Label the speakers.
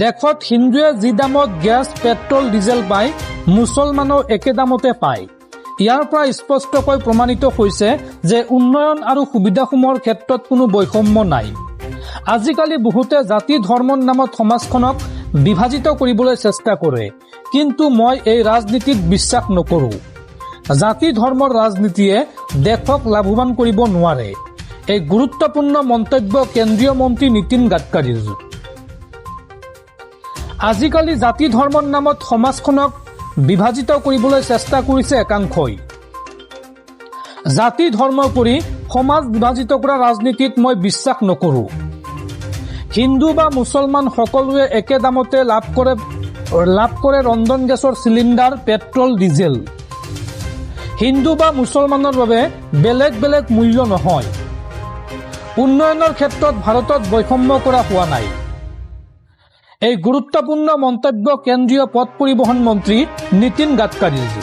Speaker 1: দেশত হিন্দুৱে যি দামত গেছ, পেট্ৰল, ডিজেল পায়, মুছলমানেও একে দামতে পায়। ইয়াৰ পৰা স্পষ্টকৈ প্ৰমাণিত হৈছে যে উন্নয়ন আৰু সুবিধাসমূহৰ ক্ষেত্ৰত কোনো বৈষম্য নাই। আজিকালি বহুতে জাতি ধৰ্মৰ নামত সমাজখনক বিভাজিত কৰিবলৈ চেষ্টা কৰে, কিন্তু মই এই ৰাজনীতিত বিশ্বাস নকৰোঁ। জাতি ধৰ্মৰ ৰাজনীতিয়ে দেশক লাভৱান কৰিব নোৱাৰে। এই গুৰুত্বপূৰ্ণ মন্তব্য কেন্দ্ৰীয় মন্ত্ৰী নীতিন গাডকাৰীৰ। আজিকালি জাতি ধৰ্মৰ নামত সমাজখনক বিভাজিত কৰিবলৈ চেষ্টা কৰিছে একাংশই। জাতি ধৰ্ম কৰি সমাজ বিভাজিত কৰা ৰাজনীতিত মই বিশ্বাস নকৰোঁ। হিন্দু বা মুছলমান সকলোৱে একে দামতে লাভ কৰে ৰন্ধন গেছৰ চিলিণ্ডাৰ, পেট্ৰল, ডিজেল। হিন্দু বা মুছলমানৰ বাবে বেলেগ বেলেগ মূল্য নহয়। উন্নয়নৰ ক্ষেত্ৰত ভাৰতত বৈষম্য কৰা হোৱা নাই। এই গুৰুত্বপূৰ্ণ মন্তব্য কেন্দ্ৰীয় পথ পৰিবহণ মন্ত্ৰী নীতিন গাডকাৰীৰ।